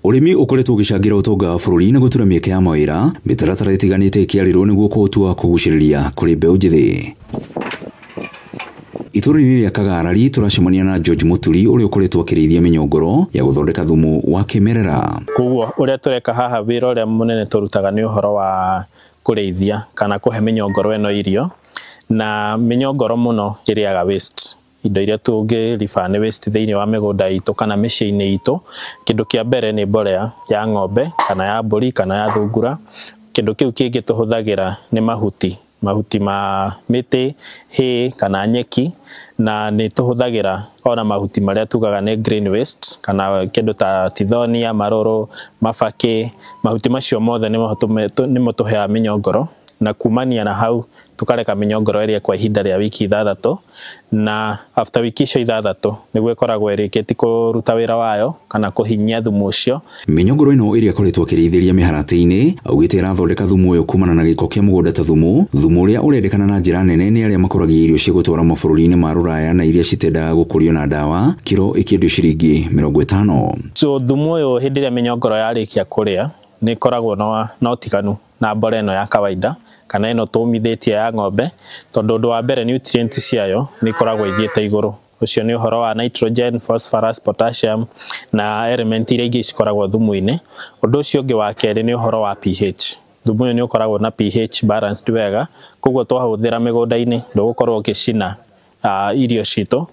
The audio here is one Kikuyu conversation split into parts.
Ũrĩmi ũkoretwo ũgĩcangĩra ũtonga wa bũrũri na gũtura mĩeke ya mawĩra, mĩtaratara ĩtiganĩte ĩkĩarĩrwo nĩguo kũũtua kũgucĩrĩria kũrĩ mbeũ njĩthĩ. Itũũra-inĩ rĩa Kagarari tũracemania na George Mũturi ũrĩa ũkoretwo akĩrĩithia mĩnyongoro ya gũthondeka thumu wa kĩmerera. Koguo ũrĩa tũreka haha, wĩra ũrĩa mũnene tũrutaga nĩ ũhoro wa kũrĩithia kana kũhe mĩnyongoro ĩno irio, na mĩnyongoro mũno ĩrĩaga waste, indo iria tũngĩ-refer nĩ waste thĩinĩ wa mĩgũnda itũ kana mĩciĩ-inĩ itũ. Kĩndũ kĩa mbere nĩ mbolea ya ng'ombe kana ya mbũri kana ya thungura. Kĩndũ kĩu kĩngĩ tũhũthagĩra nĩ mahuti, mahuti ma mĩtĩ, hay kana nyeki, na nĩ tũhũthagĩra ona mahuti marĩa tugaga nĩ green waste kana kĩndũ ta tithonia, marũrũ, mabakĩ. Mahuti macio mothe nĩmo tũheaga mĩnyongoro, na kumania na hau tũkareka mĩnyongoro ĩrĩe kwa ihinda rĩa wiki 6, na after wiki icio 6 nĩguo ĩkoragwo ĩrĩkĩtie kũruta wĩra wayo kana kũhinyia thumu ũcio. Mĩnyongoro ĩno ĩrĩa ĩkoretwo akĩrĩithĩria mĩharatĩ-inĩ augĩte ĩrathondeka thumu ũyũ kumana na gĩko kĩa mũgũnda ta thumu, thumu ũrĩa ũrendekana na njĩra nene nĩ arĩa makũragia irio cia gũtwara mabũrũri-inĩ ma rũraya na iria citendaga gũkũrio na ndawa, kiro ĩkĩendio ciringi 50. So thumu ũyũ hĩndĩ ĩrĩa mĩnyongoro yarĩkia kũrĩa nĩ ĩkoragwo na ũtiganu na mbolea ĩno ya kawaida kana ĩno tũmithĩtie ya ng'ombe, tondũ ũndũ wa mbere nutrients ciayo nĩ ikoragwo ithiĩte igũrũ. Ũcio nĩ ũhoro wa nitrogen, phosphorus, potassium na element iria ingĩ cikoragwo thumu-inĩ. Ũndũ ũcio ũngĩ wa kerĩ nĩ ũhoro wa pH. Thumu ũyũ nĩ ũkoragwo na pH balanced wega, koguo twahũthĩra mĩgũnda-inĩ ndũgũkorwo ũgĩcina irio citũ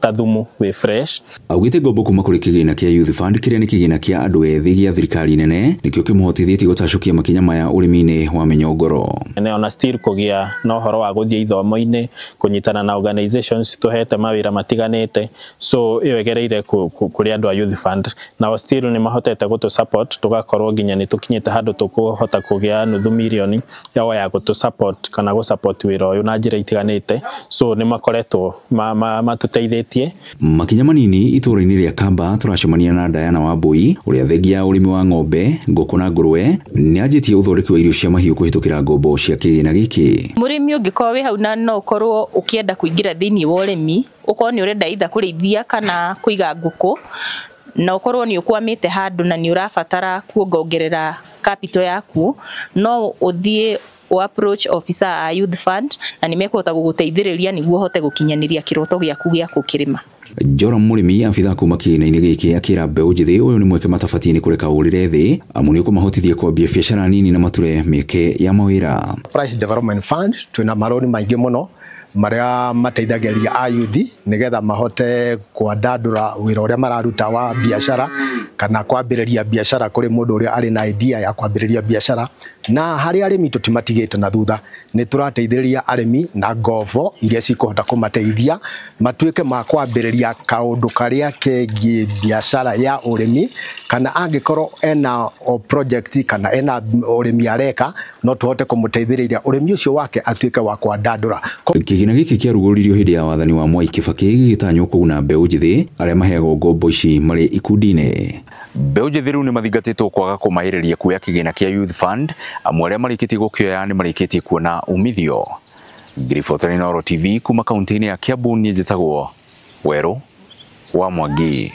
ta thumu wĩ fresh. Augĩte ngombo kuma kũrĩ kĩgĩna kĩa Youth Fund kĩrĩa nĩ kĩgĩna kĩa andũ ethĩ gĩa thirikari nene nĩkĩo kĩmũhotithĩtie gũtacũkia makinya maya ũrĩmi-inĩ wa mĩnyongoro. Ona still kũgĩa na ũhoro wa gũthiĩ ithomo-inĩ, kũnyitana na organizations tũhete mawĩra matiganĩte, so ĩyo ĩgereire kũrĩ andũ a Youth Fund, nao still nĩ mahotete gũtũ support tũgakorwo nginya nĩ tũkinyĩte handũ tũkũhota kũgĩa nuthu mirioni yao ya gũtũ support kana gũ support wĩra ũyũ na njĩra itiganĩte, so nĩ makoretwo matũteithĩtie. Makinya manini itũũra-inĩ rĩa Kamba tũracemania na Diana Wambui ũrĩa thengia ya ũrĩmi wa ng'ombe, ngũkũ na ngũrwe nĩ anjĩtie ũthondeki wa irio cia mahiũ kũhĩtũkĩra ngombo cia kĩgĩna gĩkĩ. Mũrĩmi ũngĩkorwo wĩ hau na no ũkorwo ũkĩenda kũingĩra thĩinĩ wa ũrĩmi, ũkorwo nĩ ũrenda either kũrĩithia kana kũiga ngũkũ, na ũkorwo nĩ ũkwamĩte handũ na nĩ ũrabatara kuongongerera capital yaku, no ũthiĩ o approach officer a Youth Fund na nĩ mekũhota gũgũteithĩrĩria nĩguo ũhote gũkinyanĩria kĩroto gĩaku gĩa gũkĩrĩma. Joram Mũrĩmi abithaa kuma kĩgĩna-inĩ gĩkĩ akĩra mbeũ njĩthĩ ũyũ nĩ mweke matabatiĩ nĩ kũreka ũrĩre thĩ amu nĩ ũkũmahotithia kwambia biacara nini na mature mĩeke ya mawĩra. Price Development Fund twĩna marũni maingĩ mũno marĩa mateithagĩrĩria ayuthi nĩgetha mahote kwandandũra wĩra ũrĩa mararuta wa biacara kana kwambĩrĩria biacara kũrĩ mũndũ ũrĩa arĩ na idea ya kwambĩrĩria biacara. Na harĩ arĩmi tũtimatigĩte na thutha, nĩ tũrateithĩrĩria arĩmi na ngombo iria cikũhota kũmateithia matuĩke ma kwambĩrĩria kaũndũ karĩa kegiĩ biacara ya ũrĩmi, kana angĩkorwo ena o project kana ena ũrĩmi areka no tũhote kũmũteithĩrĩria ũrĩmi ũcio wake atuĩke wa kwandandũra. Kĩgĩna gĩkĩ kĩarugũririo hĩndĩ ya wathani wa Mwai Kibaki gĩgĩtanywo kũguna mbeũ njĩthĩ arĩa maheagwo ngombo ici marĩ ikundi-inĩ. Mbeũ njĩthĩ rĩu nĩ mathingatĩtwo kwaga kũmahĩrĩria kuoya kĩgĩna kĩa Youth Fund, amu arĩa marĩkĩtie gũkĩoya nĩ marĩkĩtie kuona umithio. Ngiribota Inooro TV kuma kaunti-inĩ ya Kiambu, niĩ njĩtagwo Werũ wa Mwangi.